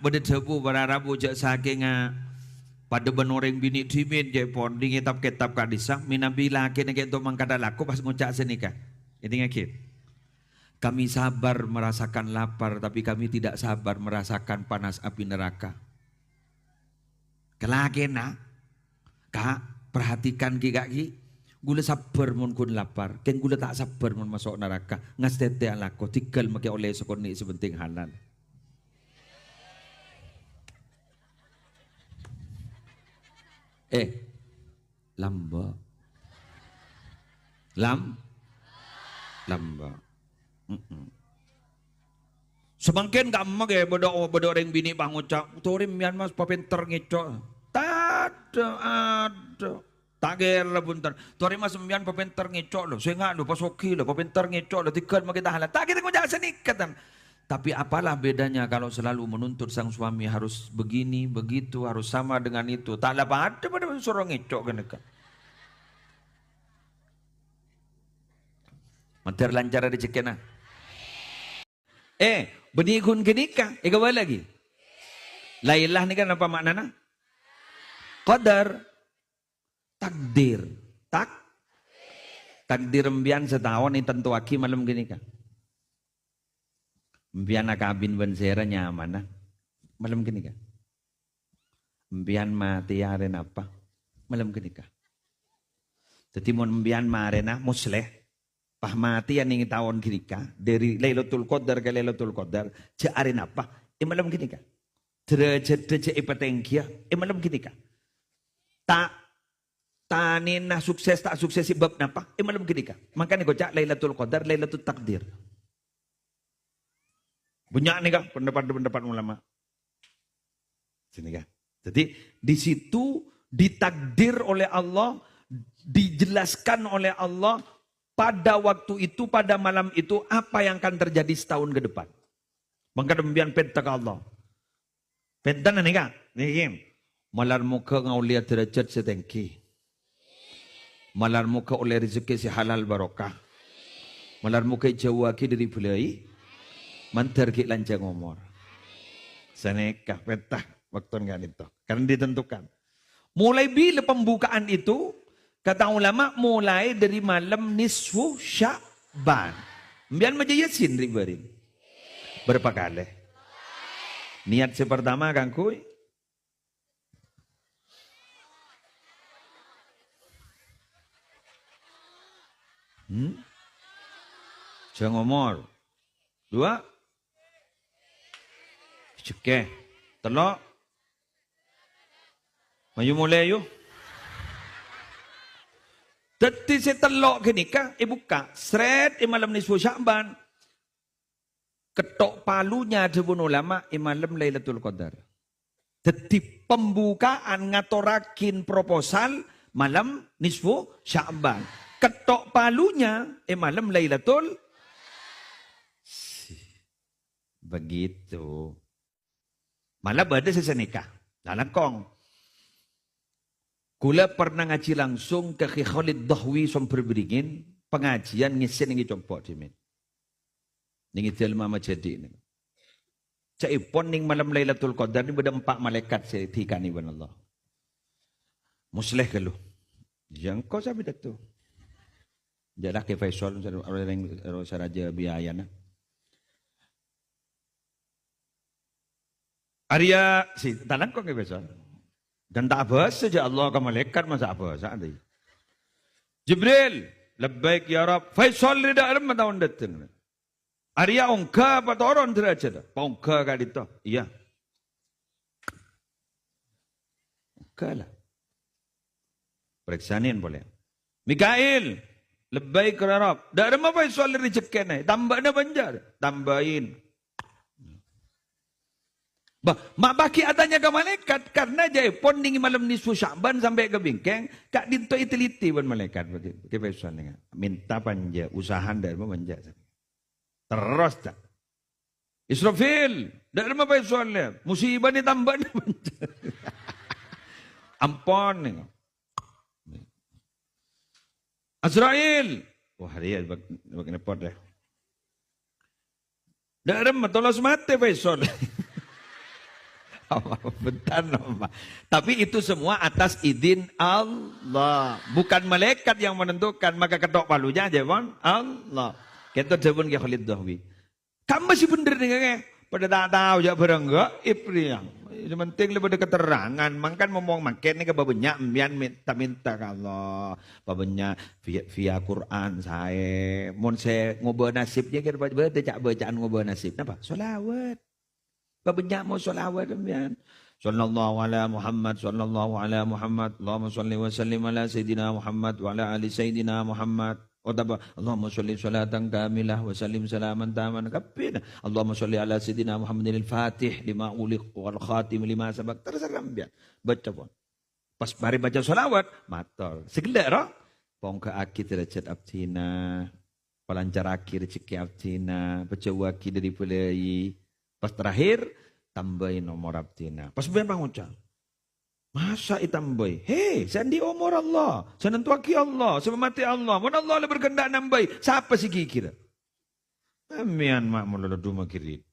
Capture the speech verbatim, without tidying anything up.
Padâ dhâbu para rabu jhâ' sakènga padâ bân orèng binè' dhimèn jhâ' pon è ngètap-kètap ka'dissa', mènabi lakèna kènto mangkadhâ lako pas ngoca' sanèka. Èdingngaghi. Kami sabar merasakan lapar, tapi kami tidak sabar merasakan panas api neraka. Kalakèna, "Ka', perhatikan ghi, Ka', ghi. Ghulâ sabbhâr mon ghun lapar, kèng ghulâ ta' sabbhâr mon maso' naraka. Ngastètè alako, tèghâl makè ollè sakonè' sè pentèng halal." Eh, lambâ'. Lam-, lambâ'. Mm-mm. Samangkèn ka'emma, ghi, bâdâ, bâdâ orèng binè' pangoca', "Torè mbiyan, Mas, papènter ngèco'." Tadâ', adâ'. Ta' kèra, bhunten. "Torè, Mas, mbiyan papènter ngèco', lo. Sènga', lo, pasoghi, lo, papènter ngèco', lo. Tèghâl makè ta' halal." Ta' kèra ngoca' sanèka, tan. Tapi apalah bedanya kalau selalu menuntut sang suami harus begini, begitu, harus sama dengan itu. Ta' la padâ, padâ soro ngèco' ghânèka. Mandhâr lancar rejhekkèna. Eh, bânnè ghun ghânèka, èkabâlâ ghi. Lailah nèka napa ma'nana? Qadar. Takdir. Tak-, takdir mbiyan sataon ètantowaghi malem ghânèka. Mbiyan akabin bân sèra nyamana malem ghânèka. Mbiyan matè arè napa? Malem ghânèka. Dhâddhi, mon mbiyan marèna Musleh, pas matèya nèng taon ghânèka, dhâri Lailatul Qadar ka Lailatul Qadar, jhâ' arè napa? È malem ghânèka. Dârâjhâddhâ jhâ' èpatèngghiyâ, è malem ghânèka. Ta', tanèna sukses ta' sukses è bab napa? È malem ghânèka. Mangkana èkoca' Lailatul Qadar, Lailatul Takdir. Bânnya' nèka pendapat-pendapat ulama. Sini, ya. Jadi, di situ ditakdir oleh Allah, dijelaskan oleh Allah, pada waktu itu, pada malam itu, apa yang akan terjadi setahun ke depan. Mangkana mbiyan pènta ka Allah. Pènta nèka, nèka. Malar moghâ ngaollèya dârâjhât sè tèngghi. Malar moghâ ollè rejhekkè sè halal barokah. Malar moghâ èjhâuwâghi dhâri bâlâi. Mandhâr ghi' lanjhâng omor. Sanèka pènta bâktona ka'dinto. Karena ditentukan. Mulai bilâ pembukaan itu? Kata ulama, mulai dari malam nisfu Sya'ban. Mbiyan maca Yasin, ri-, bâri'. Berapa kali? Niat sè pertama kaangghuy? Hmm? Jhâng omor. Dua. Jhekkè. Tello'. Mayu molè, yu. Dhâddhi sè tello' ghânèka èbukka', srèt è malem nisfu Sya'ban. Kettok palunya, dhâbuna ulama, è malem Lailatul Qadar. Dhâddhi pembukaan ngatorraghi proposal malem nisfu Sya'ban. Kettok palunya è malem Lailatul. Begitu. Malah bâdâ sè sanèka. Nah, langkong. Kaulâ pernah ngajhi langsung ka Kè Khalid Dahwi Sombher Bringin, pangajhiân ngèssèna nèng è compo' dhimèn. Nèng è dâlemma majhâdhi' nèng. Ca'èpon nèng malem Lailatul Qadar nèng bâdâ empa' malaèkat sè èdhikanè bân Allah. Musleh ghâllu. Yâ engko' sè apidato. Jâ' la Kè Faisal, orèng, orèng sè rajâ biayana. Arèya, sè, ta' langkong Kè Faisal. Ghân ta' abhâsa jâ' Allah ka malaèkat, masa' abhâsa, andi. Jibril, "Labbaik ya Rabb." Faisal rè dâ' remma taon dâteng. Arèya ongghâ apa toron dârâjhâddhâ? Paongghâ ka'dinto. Iyâ. Ongghâ la. Parèksanè polè. Mikail, "Labbaik ya Rabb." Dâ' remma Faisal rejhekkèna, tambâna bânjâr, tambâi. Bah, ma' paghi' atanya ka malaèkat, karna jâ' èpon nèng malem nisfu Sya'ban sampè' ka bingkèng, ka'dinto èteliti bân malaèkat, bagi, bagi Faisal nèng. Minta panja, usaha dâ' remma bânjâr. Terros, ta'. Israfil, dâ' remma Faisal, yâ. Musibâna tambâna. Ampon, yâ. Azrail. Wah, rèya bâk-, bâk nèpot, yâ. Dâ' remma tolos matè Faisal. Bentar, Pak. Tapi itu semua atas izin Allah. Bukan malaikat yang menentukan, maka ketok palunya aja, pon Allah. Kita jawabin ke Khalid Dhahwi. Kamu sih bener nih, kayak pada tak tahu ya barang gaib nih ya. Yang penting lebih ada keterangan. Mangkan ngomong makin nih ke banyak, mbiyan minta-minta ke Allah. Banyak via, via Quran saya. Mon saya ngubah nasibnya kira baca cak bacaan ngubah nasib. Kenapa? Solawat. Banyak mau solawat, mbiyan. Sallallahu ala Muhammad, sallallahu ala Muhammad. Allahumma salli wa sallim ala Sayyidina Muhammad wa ala ali Sayyidina Muhammad. Otabâ, Allahumma salli salatan kamilah wa sallim salaman taman. Kabbhi. Allahumma salli ala Sayyidina Muhammadin al-Fatih lima uliq wal khatim lima sabaq. Terserah, mbiyan. Baca pon. Pas mari baca solawat, mator. Segellâ', ro? Pongghâ'âghi derajat abdhina. Palancarraghi rejhekkè abdhina. Pajhâuwâghi dhâri bâlâi. Pas terakhir, tambâi nomor abdhina. Pas mbiyan pangoca'. Masa ètambâi? He, sè andi' omor Allah, sè nentuwaghi Allah, sè mamatè Allah. Mon Allah la berkehendak nambâi, sapa sè ghighir? Sampèyan ma' molo la dhuma ghirit.